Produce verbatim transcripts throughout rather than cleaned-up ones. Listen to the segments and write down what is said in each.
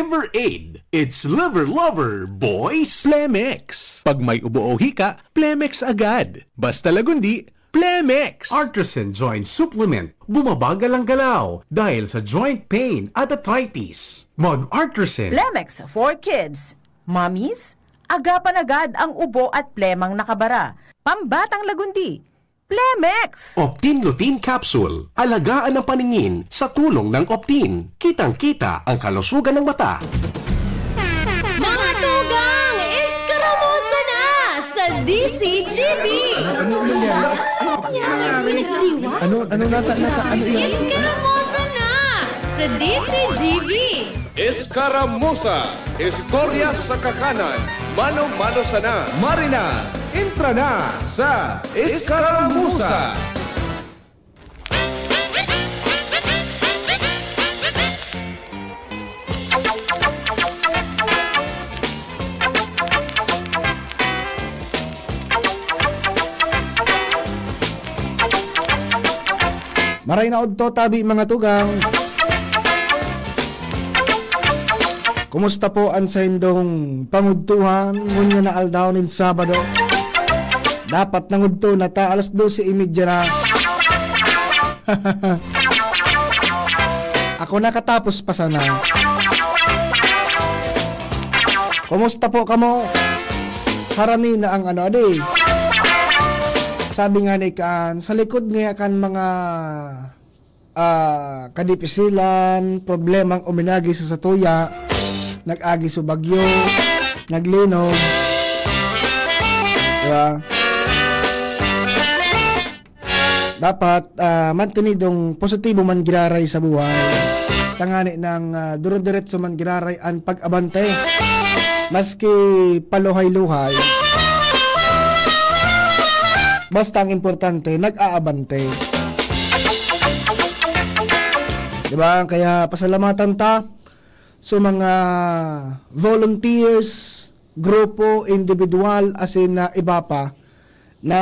Liver Aid. It's Liver Lover, boys! Plemex. Pag may ubo o hika, Plemex agad. Basta Lagundi, Plemex! Artisan Joint Supplement. Bumabagal ang galaw dahil sa joint pain at arthritis. Mag-Artisan. Plemex for Kids. Mommies, agapan agad ang ubo at plemang nakabara. Pambatang Lagundi, Plemex! Optin Lutein Capsule. Alagaan ang paningin sa tulong ng Optin. Kitang-kita ang kalusugan ng mata. Mga tugang, eskaramusa na sa D C G B! Ano, ano nangyari? Ano, ano nata-, nata-, ano yan? Eskaramusa na sa D C G B! Eskaramusa, istorya sa kakanan, mano-mano sana. Marina, entra na sa Eskaramusa! Maray na udto tabi, mga tugang. Kumusta po an saindong pangudtuhan ngunyan na aldaw nin Sabado? Dapat nangudto na ta, alas dose y media na. Ako nakatapos pa sana. Kumusta po kamo? Harani na ang ano, adi. Sabi nga ni Kaan, sa likod nga kan mga, ah, kadipisilan, problemang uminagi sa satuya, nag-agi sa bagyo, naglinog. Diba? Dapat, ah, mantenidong positibo man giraray sa buhay. Tangani nang, ah, duro-diretso man giraray an pag-abante. Maski paluhay-luhay. Basta ang importante, nag-aabante. Diba? Kaya pasalamatan ta sa mga volunteers, grupo, individual, asin na iba pa na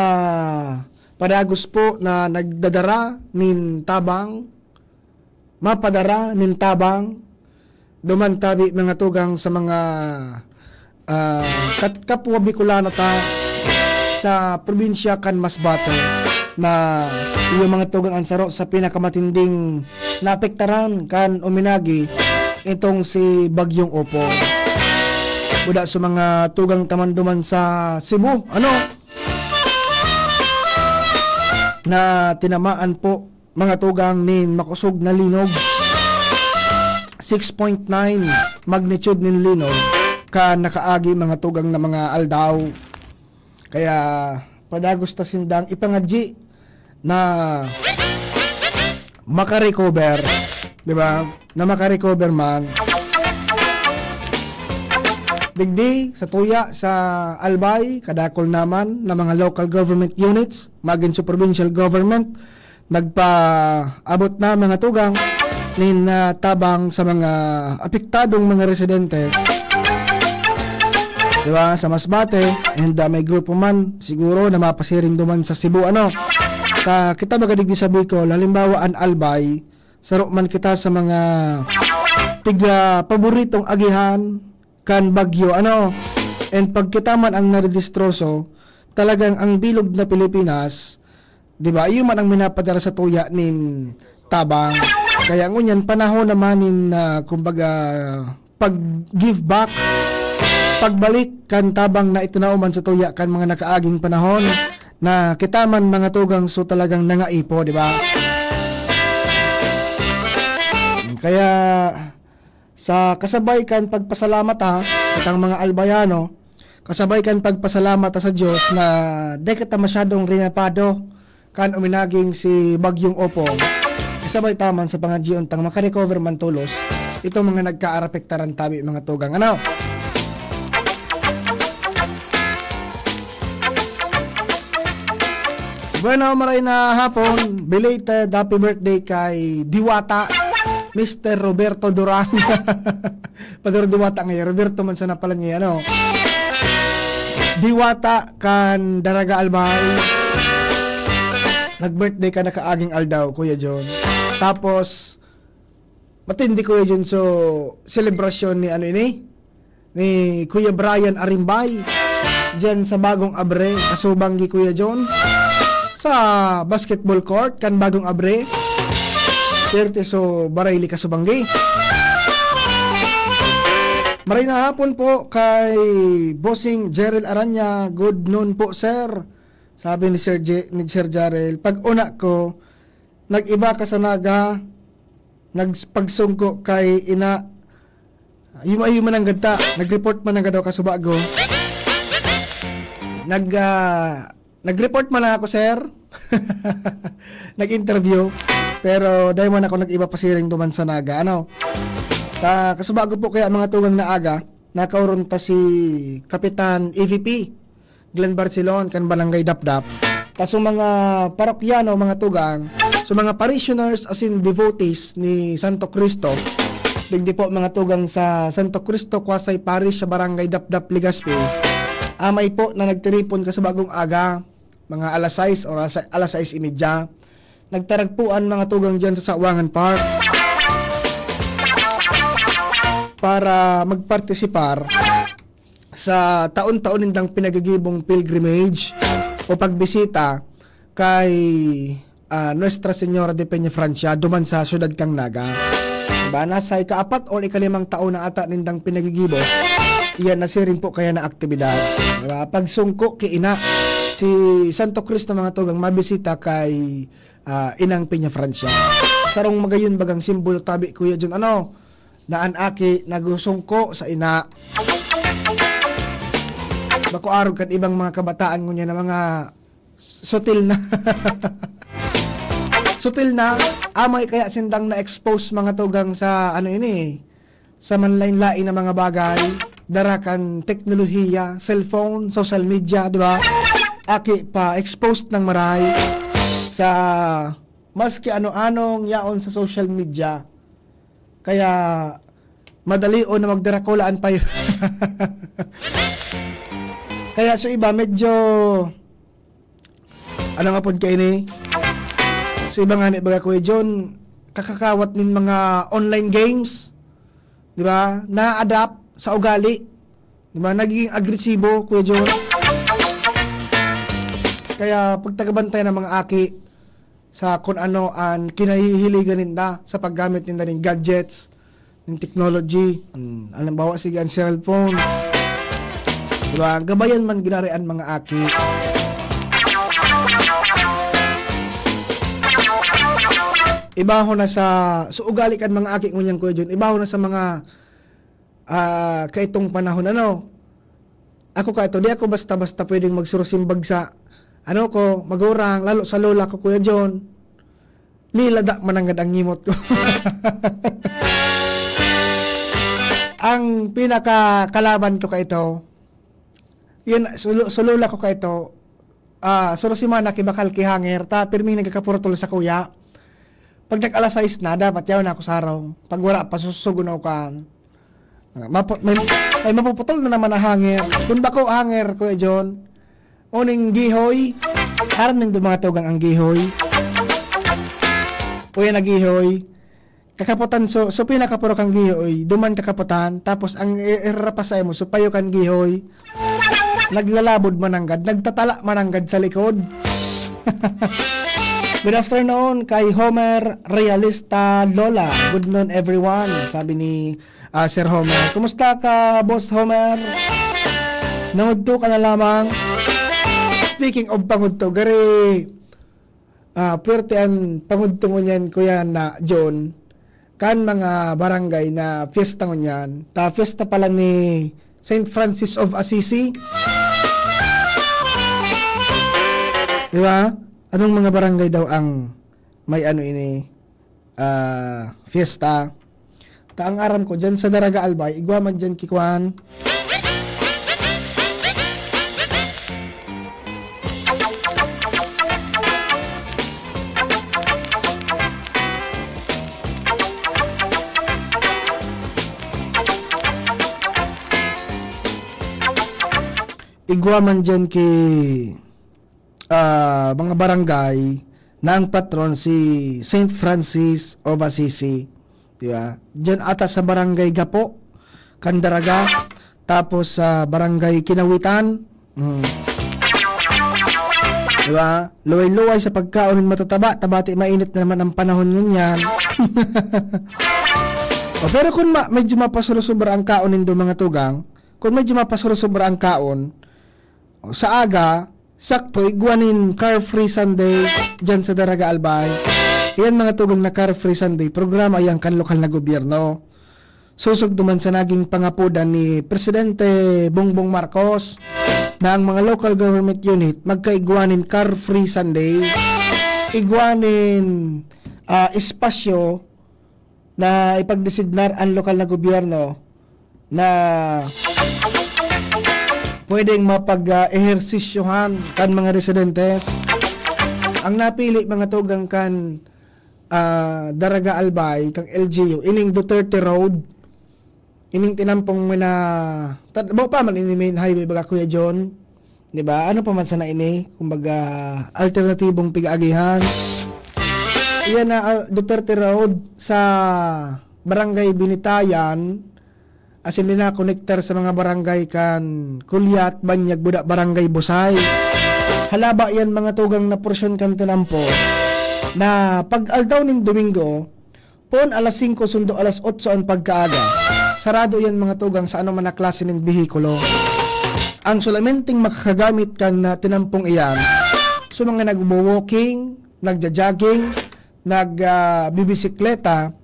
padagos po na nagdadara nin tabang, mapadara nin tabang, duman tabi mga tugang sa mga, ah, kat-, kapwa Bicolano ta sa probinsya kan Masbate na iyo mga tugang an saro sa pinakamatinding naapektaran kan uminagi itong si Bagyong Opo. Buda sa mga tugang ta man duman sa Cebu, ano? Na tinamaan po, mga tugang, nin makosog na linog. Six point nine magnitude nin linog kan nakaagi, mga tugang, na mga aldaw. Kaya padagos ta sindang ipangadyi na makarecover, di ba? Na makarecover man. Digdi, sa tuya, sa Albay, kadakol naman na mga local government units, magin sa provincial government, nagpaabot na mga tugang nin, ah, tabang sa mga apektadong mga residentes. Di ba? Sa Masbate, and, ah, may grupo man, siguro, na mapasiring duman sa Cebu, ano? Ta, kita baga digdi sa Bicol, halimbawa, an Albay, saro man kita sa mga tiga paboritong agihan kan bagyo, ano? And pag kita man ang nadidistroso, talagang ang bilog na Pilipinas, di ba, iyo man ang minapadara sa tuya nin tabang. Kaya ngunyan, panahon naman nin, ah, kumbaga, pag-give back, pagbalik kan tabang na itinao man sa tuya kan mga nakaaging panahon na kita man mga tugang so talagang nangaipo, di ba? Kaya sa kasabay kan pagpasalamat, ha, kitang mga Albayano, kasabay kan pagpasalamat, ha, sa Diyos na di kita masyadong rinapado kan uminaging si Bagyong Opong. Kasabay ta man sa pangadyion tang makarecover man tolos itong mga nagkaarapektaran tabi, mga tugang. Ano? Bueno, maray na hapon. Belated happy birthday kay Diwata, Mister Roberto Duran. Padoro Diwata ngayon. Roberto man sana pala niya, ano? Diwata kan Daraga Albay. Nag-birthday ka na kaaging aldaw, Kuya John. Tapos, Matindi, Kuya John. So, selebrasyon ni ano ini? Ni Kuya Brian Arimbay. Diyan sa Bagong Abre, Kasubanggi, Kuya John. Sa basketball court, kan Bagong Abre. Perti so Barayli, Kasubanggi. Maray na hapon po kay Bossing Jerel Aranya. Good noon po, sir. Sabi ni Sir, Je- ni Sir Jarel, pag una ko, nag-iba ka sa Naga, nagpagsungko kay ina, yuma-, yuma nang gata, nag-report man ang gadaw kasubago. Nag, ah, nag-report man lang ako, sir. Nag-interview. Pero dahil man ako nag-iba pa siring duman sa Naga. Ano? Ta, kasubago po kaya mga tugang na aga, nakaoron ta si Kapitan E V P Glenn Barcelon kan Barangay Dapdap. Ta sa mga parokyano, mga tugang, sa mga parishioners asin devotees ni Santo Cristo, digdi po mga tugang sa Santo Cristo Quasi Parish sa Barangay Dapdap, Legazpi, amay po na nagtiripon kasubagong aga, mga alas sais or alas, alas sais y media, nagtaragpuan mga tugang dyan sa Sawangan Park para magpartisipar sa taon-taon nindang pinagigibong pilgrimage o pagbisita kay, ah, Nuestra Señora de Peñafrancia duman sa siyudad kan Naga. Diba? Nasa ikaapat o ikalimang taon na ata nindang pinagigibo, iyan na siring po kaya na aktibidad. Diba? Pagsungko ki ina, si Santo Cristo, mga tugang, mabisita kay, ah, Inang Peñafrancia. Sarong magayon bagang simbolo tabi, Kuya John. Ano? Na an aki nagusungko sa ina. Bako arog kan ibang mga kabataan ngunyan na mga s-, sutil na. Sutil na, amay kaya sindang na-expose mga tugang sa ano ini, sa manlain-lain na mga bagay, dara kan teknolohiya, cellphone, social media, di ba? Aki pa, exposed ng maray sa maski ano-anong yaon sa social media. Kaya, madali o na magdarakulaan pa yun. Kaya sa iba, medyo, ano nga pod kaini? Sa iba nga ni, baga, Kuya John, kakakawat nin mga online games, di ba? Na-adapt sa ugali. Di ba? Nagiging agresibo, Kuya John. Kaya pagtagabantay ng mga aki sa kung ano ang kinahihiligan ninda sa paggamit ninda nin gadgets, nin technology. Hmm, halimbawa, sige, ang cellphone. Di ba? Gabayan man ginari an mga aki. Ibaho na sa, so, ugali kan mga aki ngunyan, Kuya John, ibaho na sa mga, ah, kaitong panahon, ano? Ako kaito, di ako basta-basta pwedeng magsurusimbag sa, ano ko, magurang, lalo sa lola ko, Kuya John. Lilada mananggad ang ngimot ko. Ang pinakakalaban ko kaito, yun, sulo-, sulola ko kaito, ah, suro semana ki bakal ki hanger, ta pirmi nagkakapurtol sa kuya. Pag nag-alas sais na, dapat yaon na ako sarong. Pag wala pa, susugon ako kan. Mapu-, may, may mapuputol na naman na hanger. Kung bako hanger, Kuya John, uning gihoy, aram nindo mga tugang ang gihoy. Uya na gihoy. Kakaputan, so, so pinakapuro kang gihoy, duman kakaputan, tapos ang i-, irarapas sa imo, so payo kan gihoy. Naglalabod mananggad, nagtatala mananggad sa likod. Good afternoon kay Homer Realista Lola. Good noon, everyone, sabi ni, ah, Sir Homer. Kumusta ka, Boss Homer? Nangudto ka na lamang. Speaking of pangudto, gari, ah, puwerte an pangudto ngunyan, Kuya na John, kan mga barangay na fiesta ngunyan. Ta fiesta pala ni Saint Francis of Assisi. Di ba? Anong mga barangay daw ang may ano ini, ah, fiesta? Ta ang aram ko, dyan sa Daraga Albay, igwa man dyan ki kwan. Igwa man dyan ki, ah, mga barangay na ang patron si Saint Francis of Assisi. Di ba? Diyan ata sa Barangay Gapo, Candaraga, tapos sa Barangay Kinawitan. Mm. Di ba? Luway-luway sa pagkaon ng matataba, tabati mainit na naman ang panahon ngunyan. O, pero kung ma- medyo mapasurusubra ang kaon nindo, mga tugang, kung medyo mapasurusubra ang kaon, o, sa aga, sakto, igwa nin Car Free Sunday dyan sa Daraga Albay. Iyan, mga tugang, na Car Free Sunday, programa iyan kan lokal na gobyerno. Sosog duman sa naging pangapodan ni Presidente Bongbong Marcos na ang mga local government unit magkaigwa nin Car Free Sunday, igwa nin, ah, espasyo na ipagdesignar ang lokal na gobyerno na pwedeng mapag-, ah, ehersisyohan kan mga residentes. Ang napili, mga tugang, kan, ah, Daraga Albay, kang L G U, ining Duterte Road, ining tinampong may na, ta-, bao pa man ini main highway, baga, Kuya John. Di ba? Ano pa man sana ini? Kumbaga, alternatibong pig-aagihan. Iyan na, ah, Duterte Road sa Barangay Binitayan, asin dinakonektar sa mga barangay kan Kulyat, Banyag, Buda, Barangay Busay. Halaba iyan, mga tugang, na porsyon kan tinampo na pag aldaw nin Domingo, poon alas singko sundo alas otso an pagkaaga, sarado iyan, mga tugang, sa anoman na klase nin behikulo. Ang solamenteng makakagamit kan, ah, tinampong iyan, so mga nagwo-walking, nagja-jogging, nag, ah, bibisikleta,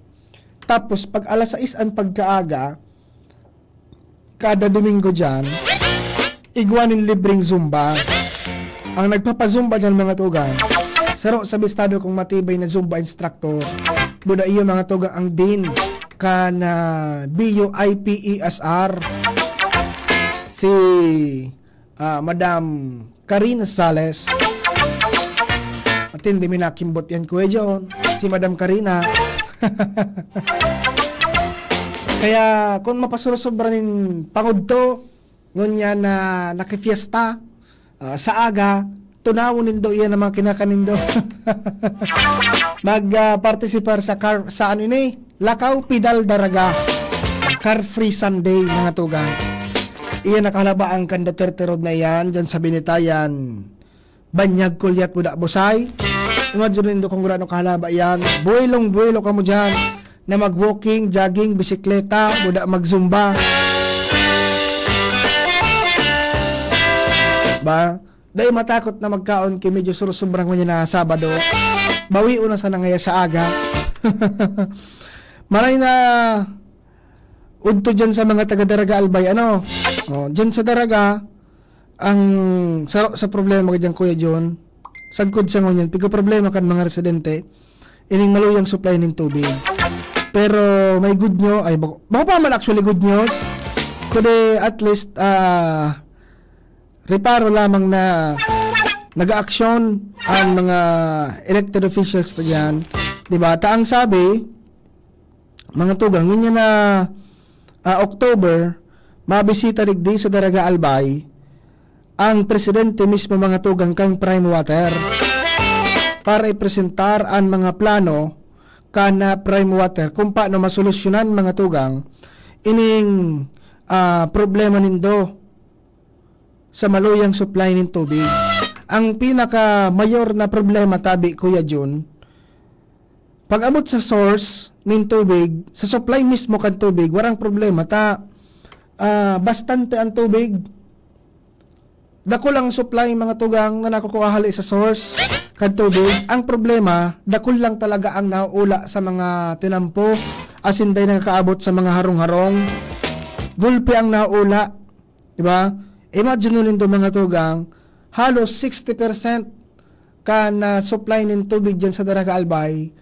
tapos pag alas sais an pagkaaga, kada Domingo diyan, igwa nin libreng Zumba. Ang nagpapa-Zumba diyan, mga tugang, saro sa bistado kong matibay na Zumba instructor, buda iyo, mga tugang, ang dean kan, ah, B U I P E S R, si, ah, Madam Karina Sales. Matindi, minakimbot yan, Kuya John. Si Madam Karina. Kaya, kung mapasurosobra nin pangudto, ngunyan na nakifiesta, ah, sa aga, tunawon nindo iyan ang mga kinakanindo. Mag, ah, participar sa car, sa ano ini? Lakaw, Pidal, Daraga. Car Free Sunday, mga tugang. Iyan nakahalabaan kan Duterte Road na iyan, dyan sa Binitayan. Banyag, Kulyat, Buda, Busay. Imagine nindo kung gurano kahalaba yan. Buwelong-buwelo kamo dyan na mag-walking, jogging, bisikleta, buda, mag-zumba. Ba? Dai matakot na magkaon ki medyo sursubrang ngunyan na Sabado. Bawion na sana ngaya sa aga. Maray na udto dyan sa mga taga Daraga Albay, ano? Oh, dyan sa Daraga, ang saro sa problema ka dyan, Kuya John, sagkod sa ngunyan, piga problema kan mga residente, ining maluyang supply nin tubig. Pero may good news, ay, bako, bako pa man actually good news, kundi at least, ah, reparo lamang na nag-aaksyon ang mga elected officials na yan. Di ba? Ta ang sabi, mga tugang, ngunyan na, ah, October, mabisita digdi sa Daraga Albay ang presidente mismo, mga tugang, kang Prime Water para ipresentar ang mga plano kan, ah, Prime Water kung paano masolusyonan, mga tugang, ining, ah, problema nindo sa maluyang supply nin tubig. Ang pinaka mayor na problema tabi, Kuya Jun, pag-abot sa source nin tubig, sa supply mismo kan tubig, warang problema ta, ah, bastante ang tubig. Dakul ang supply, mga tugang, na nakukuha hali sa source kan tubig. Ang problema, dakul lang talaga ang nauula sa mga tinampo, asin dai nakakaabot sa mga harong-harong. Gulpi ang nauula, di ba? Imagine nindo, mga tugang, halos sixty percent kan, ah, supply nin tubig dyan sa Daraga Albay,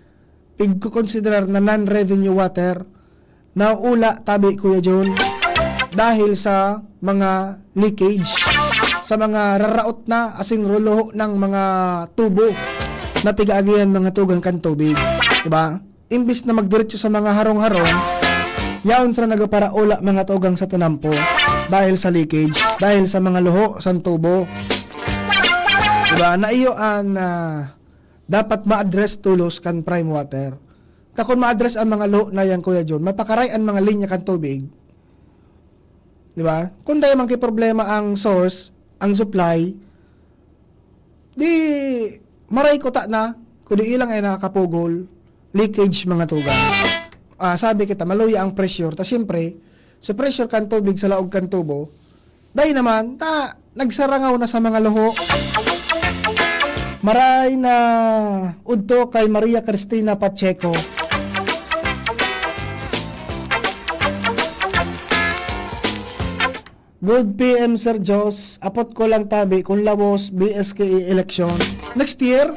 pigkukonsiderar na non-revenue water, nauula tabi, Kuya Jun, dahil sa mga leakage, sa mga raraot na asin ruluho ng mga tubo na pig-aagihan, mga tugang, kan tubig, di ba? Imbis na magdiretso sa mga harong-harong, yaon sila nagpaparaula, mga tugang, sa tinampo dahil sa leakage, dahil sa mga luho sa tubo. Di ba? Na iyo an, ah, dapat ma-address tolos kan Prime Water. Ta kun ma-address ang mga luho na yan, Kuya John, mapakaray an mga linya kan tubig. Di ba? Kun dai man ki problema ang source, ang supply, di maray kuta na, kundi ilang ay nakakapugol, leakage, mga tugang. Ah, sabi kita, maluya ang pressure. Ta siyempre, sa pressure kan tubig sa laog kan tubo, dai naman, ta nagsarangaw na sa mga luho. Maray na udto kay Maria Cristina Pacheco. Good P M, Sir Jos. Apot ko lang tabi kung lawos B S K E election next year.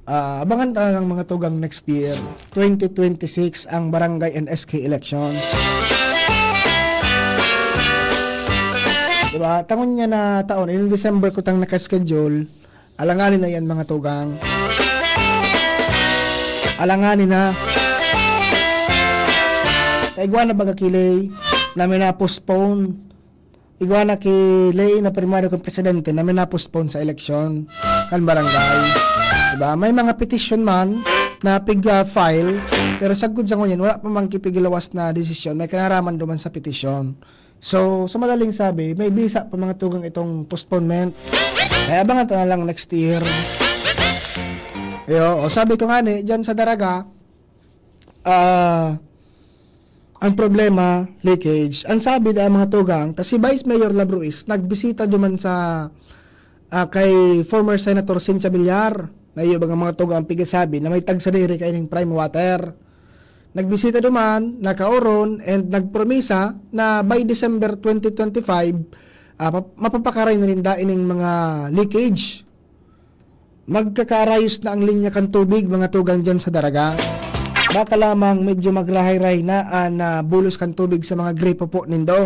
Ah, abangan ta ang mga tugang next year, twenty twenty-six, ang barangay and S K elections. Diba? Tangon niya na taon, in December ko tang nakaschedule. Alanganin na yan, mga tugang. Alanganin na. Kaigwa na baga ki Ley na may na-postpone. Igwa na ki Ley na primado kan presidente na may na-postpone sa eleksyon kan barangay. Diba? May mga petition man na pig-, ah, file, pero sagkod sa ngunyan, wala pa man kipigilawas na desisyon. May kinaraman duman sa petisyon. So, sa madaling sabi, may bisa pa, mga tugang, itong postponement. Kaya abangan ta na lang next year. Yo, o, sabi ko nga ni, dyan sa Daraga, ah, ang problema, leakage. Ang sabi na mga tugang, ta si Vice Mayor Labruis, nagbisita duman sa, ah, kay former Senator Cynthia Villar, na iyo mga, mga tugang ang pigasabi na may tagsadiri kaining Prime Water. Nagbisita duman, nakaoron, and nagpromisa na by December twenty twenty-five, ah, map-, mapapakaray na ninda ining mga leakage. Magkakaarayos na ang linya kan tubig, mga tugang dyan sa Daraga. Baka lamang medyo magrahay-rahay na an, ah, bulos kan tubig sa mga gripo po nindo.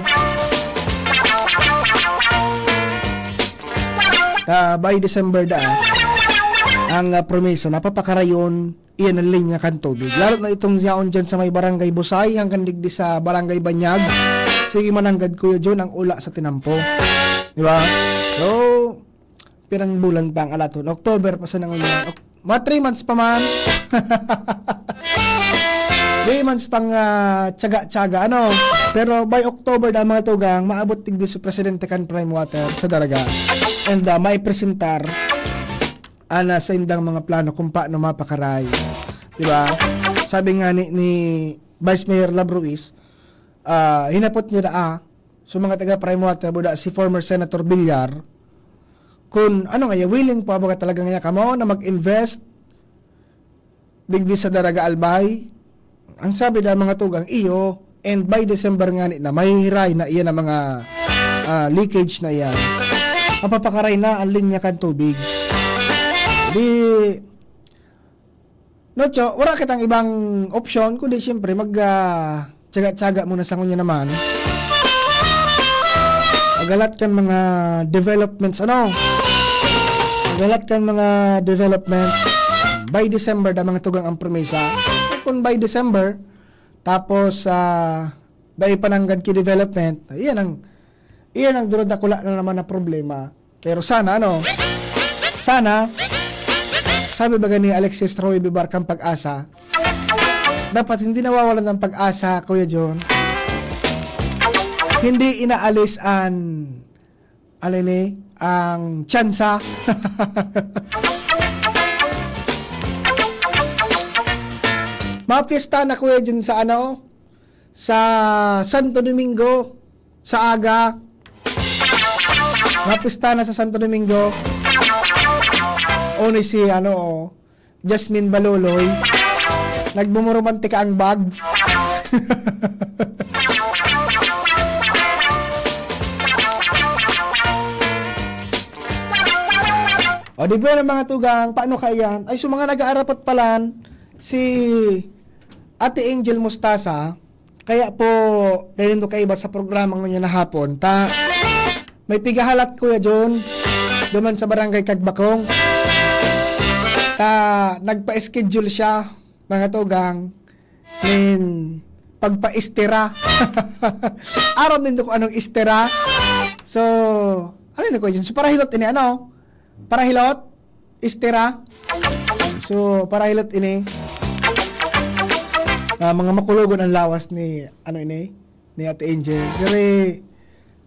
Ah, by December da, ang, ah, promesa, napapakarayon iyan ang linya kan tubig. Lalo na itong yaon dyan sa may Barangay Busay hanggang digdi sa Barangay Banyag. Sige man nanggad, Kuya John, ang ula sa tinampo. Di ba? So, pirang bulan pa ang alaton. October pa sa nangunyan. Oc-, mga three months pa man. Three months pang, ah, tiyaga-tiyaga, ano? Pero by October na, mga tugang, maabot digdi si Presidente kan Prime Water sa Daraga. And, ah, may presentar ana sa indang mga plano kung paano mapakaray. Di ba? Sabi nga ni, ni Vice Mayor Labruis, ah, hinapot niya na, ah, so mga taga Prime Water, buda si former Senator Villar, kung ano nga, willing pa ba talaga nga kamo na mag-invest digdi sa Daraga Albay? Ang sabi na mga tugang, iyo, and by December nga ni na, mahihiray na iyan ang mga, ah, leakage na iyan. Mapapakaray na ang linya kan tubig. Di, no, Cho, wala kitang ibang opsyon, kundi siyempre mag, ah, tsaga-tsaga muna sa ngunyan naman. Maghalat kan mga developments, ano? Maghalat kan mga developments. By December, da mga tugang ang promesa. Kung by December, tapos, ah, dai pa nanggad ki development, iyan ang, iyan ang durod na kula na naman na problema. Pero sana, ano, sana, sabi baga ni Alexis Roy Bibar kan Pag-asa, dapat hindi nawawalan ng pag-asa, Kuya John. Hindi inaalis an, ano ini, ang tsansa. Mapista na, Kuya John, sa ano, sa Santo Domingo, sa aga. Mapista na sa Santo Domingo. O ni si, ano, oh, Jasmine Baloloy. Nagmumuromantika ang bag. O, di ba, mga tugang, paano kaya yan? Ay, so mga nag-aarapot palan, si Ate Angel Mustasa, kaya po, dahil nito kaiba sa programa ngunyan na hapon, ta, may pigahalat, Kuya John, duman sa Barangay Cagbacong. Ta, nagpa-schedule siya, mga tugang, nin pagpa-estera. Aram nindo kung anong estera. So, ano yun, Kuya John? So, parahilot ini, ano? Parahilot? Estera? So, para hilot ini, ah, mga makulogon ang lawas ni, ano ini, ni Ate Angel. Pero,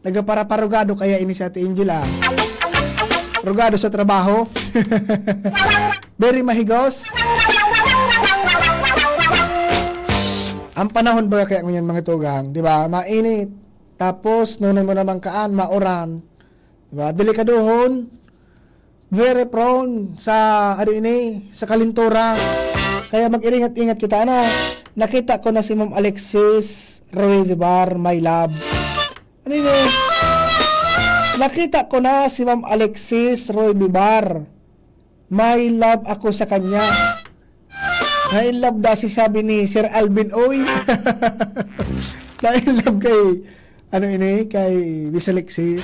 nagaparaparugado kaya ini si Ate Angel, ah. Rugado sa trabaho. Very mahigos. Ang panahon baga kaya ngunyan, mga tugang, di ba? Mainit. Tapos, ngunyan mo naman kaan, mauran. Di ba? Delikadohon. Very prone sa, ano ini, sa kalintura. Kaya mag-ingat-ingat kita, ano? Nakita ko na si Ma'am Alexis Roy Vivar, my love. Ano ini? Nakita ko na si Ma'am Alexis Roy Vivar. My love ako sa kanya. Na-in love na si sabi ni Sir Alvin Oy. Na-in love kay, ano ini, kay Miss Alexis.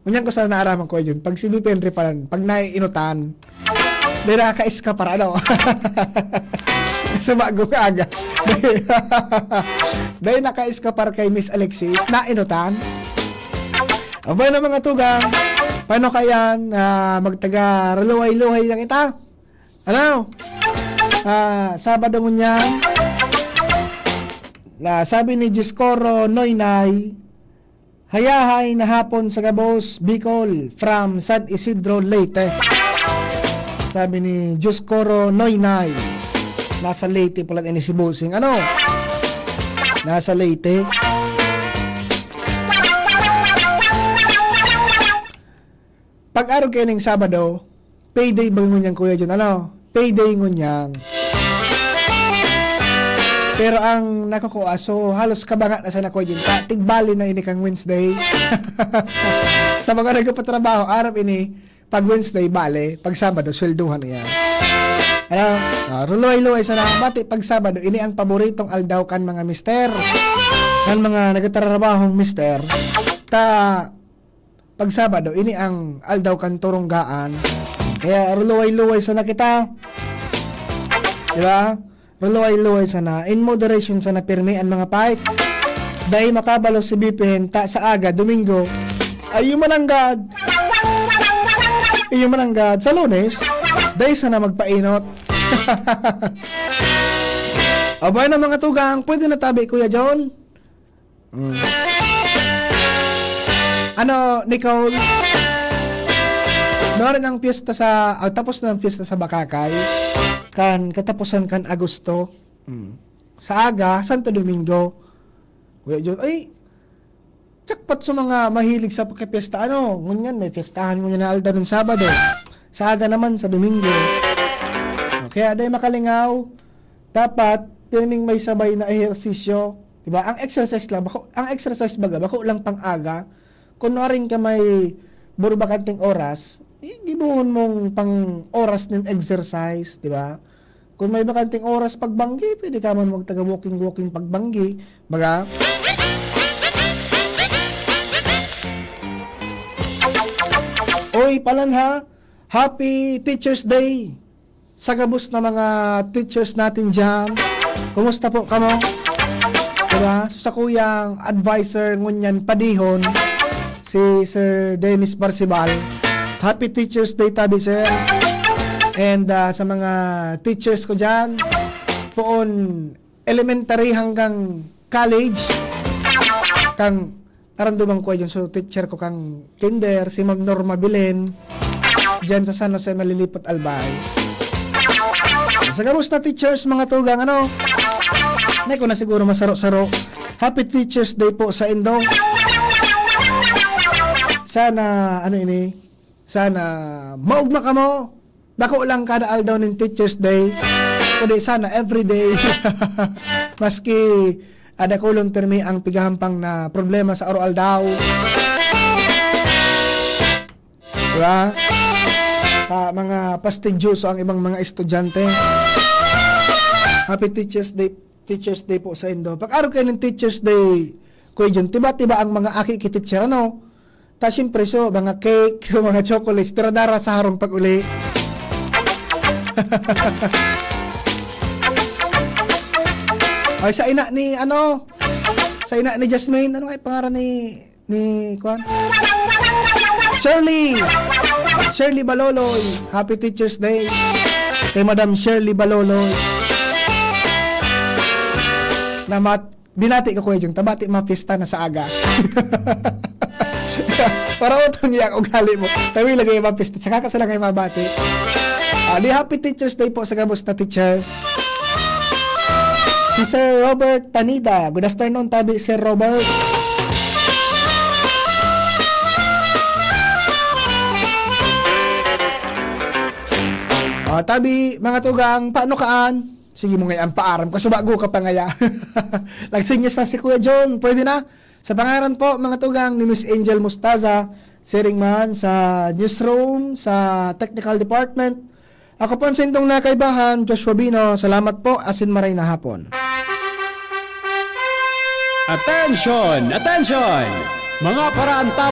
Ngunyan ko sana naaraman ko yun. Pag si B P Henry pa lang, pag naiinutan, dahil nakaka-iskapar, ano? Sa bagong aga. Dahil nakaiskapar kay Miss Alexis, nainutan. Abay na, mga tugang, paano kaya, ah, magtaga-ruluhay-luhay lang ita? Ano? Ah, Sabado ngunyan. Na sabi ni Dioscoro Noynay, "Hayahay na hapon sa gabos, Bicol, from San Isidro, Leyte." Sabi ni Dioscoro Noynay, nasa Leyte pala ini si Bossing. Ano? Nasa Leyte. Pag-araw kayo ning Sabado, payday ba ngunyan, Kuya John? Ano? Payday ngunyan. Pero ang nakukuha, so halos kabanga na sana, Kuya John. Ta, tigbali na ini kang Wednesday. Sa mga nagpapatrabaho, arap ini, pag Wednesday, bale. Pag Sabado, swelduhan niya. Ano? Ah, ruluway-luway sana. Mati, pag Sabado, ini ang paboritong aldaw kan mga mister. Kan mga nagtatrabahong mister. Ta, pag Sabado, ini ang aldaw kan turunggaan. Kaya ruluway-luway sana kita. Di ba? Ruluway-luway sana. In moderation sana, pirmi an mga pait. Dai makabalo si B P N ta sa aga, Domingo. Ay, iyo mananggad. Iyo mananggad. Sa Lunes, dai sana magpainot. Abay na, mga tugang, pwede na tabi, Kuya John? Mm. Ano, Nicole? Nori ang piyesta sa, ah, tapos na ang piyesta sa Bakakay. Kan katapusan kan Agosto. Mm. Sa aga, Santo Domingo. Kuya John, ay, jackpot sa mga mahilig sa pagkapiyesta. Ano, ngunyan, may piyestahan ngunyan na aldaw ng Sabado. Sa aga naman, sa Domingo. Kaya, dai makalingaw, dapat, pirming may sabay na ehersisyo. Diba? Ang exercise lang, bako, ang exercise baga, bako lang pang-aga. Kung nuaring ka may burbakanting oras, i-, gibohon mong pang-oras nin exercise, diba? Kung may bakanting oras pagbanggi, pwede ka man magtaga walking-walking pagbanggi, baga. Oy, palan ha, Happy Teacher's Day! Sa gabos na mga teachers natin diyan, kumusta po kamo? Diba? So, sa kuyang advisor ngunyan padihon, si Sir Dennis Barcibal, Happy Teacher's Day tabi, sir. And, ah, sa mga teachers ko diyan, poon elementary hanggang college, kang narandoman ko yun. So, teacher ko kang kinder, si Ma'am Norma Belen, diyan sa San Jose Malilipot, Albay. Sa gabos na teachers, mga tugang, ano? May ko na siguro masaro-saro. Happy Teacher's Day po sa indo. Sana, ano ini? Sana maugma kamo. Dako lang kada aldaw nin Teacher's Day. Kundi sana everyday. Maski, ah, dakulon pirmi ang pigahampang na problema sa araw-aldaw. Diba? Pa, mga pastidyoso ang ibang mga estudyante. Happy Teacher's Day, Teacher's Day po sa indo. Pag-araw kayo ng Teacher's Day, Kuya Jun, tiba-tiba ang mga aki ki teacher, ano? Ta, siyempre, so, mga cake, so, mga chocolates, dara-dara sa harong pag-uli. Ay, sa ina ni, ano? Sa ina ni Jasmine, ano ay pangaran ni, ni, kuwan? Shirley! Shirley Baloloy, Happy Teacher's Day. Kay Madam Shirley Baloloy. Na mat-, binati ko, Kuya Jun, tabati mapista na sa aga. Para utang niya ang ugali mo. Tawi lagi yung mapista. Tsaka ka sila kayo mabati. Ah, di Happy Teacher's Day po sa gabos na teachers. Si Sir Robert Tanida. Good afternoon, tabi, Sir Robert. Ah, tabi, mga tugang, paano kaan? Sige mo ngayon, paaram ko, subago ka pa ngaya. Nagsinyas na si Kuya John, pwede na? Sa pangaran po, mga tugang, ni Miss Angel Mustaza, siring man sa newsroom, sa technical department. Ako po ang sindong na kaibahan, Joshua Bino. Salamat po, asin maray na hapon. Attention! Attention! Mga paraantaw